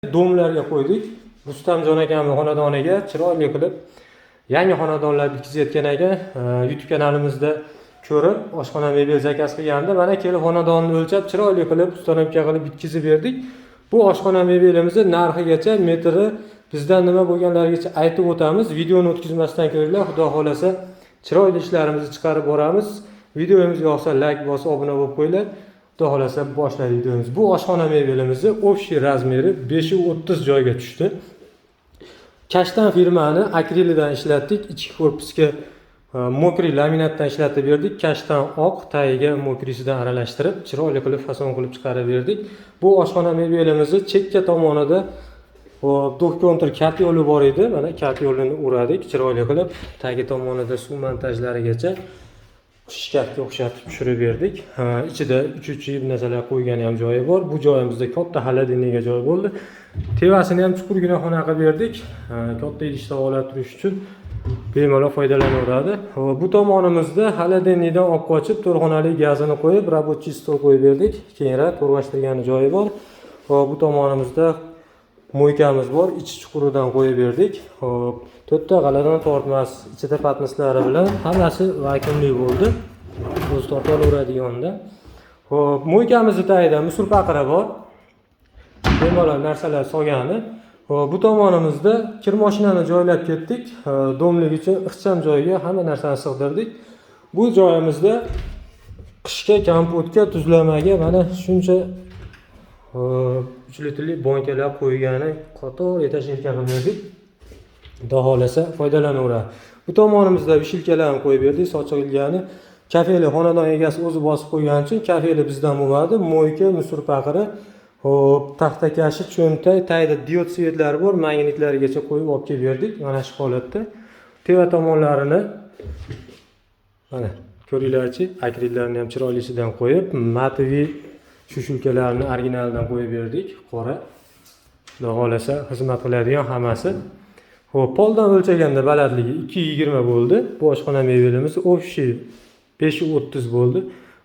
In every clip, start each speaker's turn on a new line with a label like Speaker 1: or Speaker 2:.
Speaker 1: Domlarga qo'ydik. Rustamjon akamning xonadoniga chiroyli qilib yangi xonadonlar bitkazayotgan ekan. YouTube kanalimizda ko'rib oshxona mebel zakaz qilganda mana kelib xonadonni o'lchab chiroyli qilib ustanovka qilib bitkazib berdik. Bu oshxona mebelimizni narxigacha metri bizdan nima bo'lganlarigacha aytib o'tamiz. Videoni o'tkazmasdan ko'ringlar. Xudo xolasa chiroyli ishlarimizni chiqarib boramiz. Videomiz yoqsa like bosib obuna bo'lib qo'yinglar. Xudo xolasa boshlaydi videomiz. Bu oshxona mebelimizni общий razmeri 5.30 joyga tushdi. Kashtan firmani akrilidan ishlatdik. Ichki korpusga mokriy laminatdan ishlatib berdik. Kashtan oq, tagiga mokriysidan aralashtirib, chiroyli qilib fason qilib chiqarib berdik. Bu oshxona mebelimizni chekka tomonida kontur kat yo'li bor edi. Mana kat yo'lini uradik chiroyli qilib. Tagi tomonida suv montajlarigacha shkafga o'xshatib tushirib berdik. Ichida 3-3 narsalar qo'ygani ham joyi bor. Bu joyimizda katta xolodilnikga joy bo'ldi. Tevasini ham chuqurgina xona qilib berdik. Katta idish tovoqlar turish uchun bemalol foydalanaveradi. Bu tomonimizda xolodilnikdan olib qochib to'rxonali gazini qo'yib, рабочий stol qo'yib berdik. Keyinroq to'rvashtirgani joyi bor. Bu tomonimizda mo'ykamiz bor, ichi chuquridan qo'yib berdik. Xo'p, to'rtta g'aladan tortmas, ichida patnislari bilan hammasi vakuumli bo'ldi. O'zi torta olaveradiganida. Xo'p, mo'ykamizni tagida musor paqira bor. Bemalol narsalar solgani. Xo'p, bu tomonimizda kir mashinani joylab ketdik. Domlik uchun ixcham joyga hamma narsani sig'dirdik. Bu joyimizda qishga kompotga, tuzlamaga mana shuncha 3 litrli bonkalar qo'ygani qator etasherka qilib berdik. Xudo xolasa foydalanaveradi. Bu tomonimizda vishilkalarni qo'yib berdik, sochiq ilgani. Kafeli xonadon egasi o'zi bosib qo'ygani uchun kafeli bizdan bo'lmadi. Mo'yka, musor paqiri, xo'p, taxtakashi, cho'ntak, tagida diod svetlari bor, magnitlarigacha qo'yib olib kelib berdik mana shu holatda. Teva tomonlarini mana ko'ringlarchi, akrillarni ham chiroylisidan qo'yib, mativiy shushulkalarni originalidan qo'yib berdik, qora. Xudo xolasa xizmat qiladigan hammasi. Xo'p, poldan o'lchaganda balandligi 2.20 bo'ldi. Bu oshxona mebelimiz общий 5.30 bo'ldi.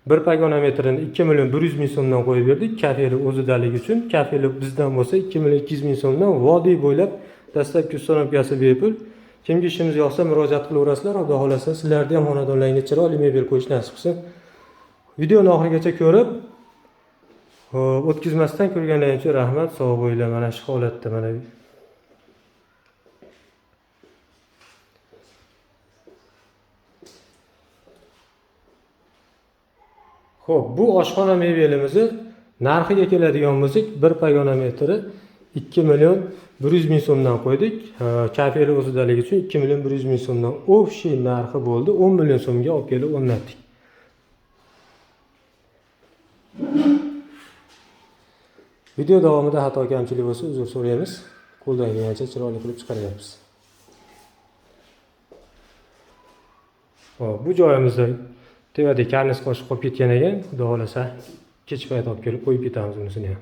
Speaker 1: Bir pagonometrini 2 100 000 so'mdan qo'yib berdik. Kafeli o'zidaligi uchun, kafeli bizdan bo'lsa 2 200 000 so'mdan vodiy bo'ylab dastlabki ustanovkasi bepul. Kimga ishimiz yoqsa murojaat qilaverasizlar. Xudo xolasa sizlarda ham xonadonlaringga chiroyli mebel qo'yish nasib qilsin. Videoni oxirigacha ko'rib, xo'p, o'tkazmasdan ko'rganlaring uchun rahmat, sog' bo'linglar. Mana shu holatda mana. Xo'p, bu oshxona mebelimizni narxiga keladigan bo'lsak, bir pagonometri 2 100 000 so'mdan qo'ydik. Kafeli o'zidaligi uchun 2 100 000 so'mdan общий narxi bo'ldi. 10 million so'mga olib kelib o'rnatdik. Video davomida xato kamchilik bo'lsa uzr so'raymiz. Qo'ldan kelgancha chiroyli qilib chiqaryapmiz. Xo'p, bu joyimizda tevada karniz qo'shib qolib ketgan ekan. Xudo xolasa kech payt olib kelib qo'yib ketamiz unisini ham.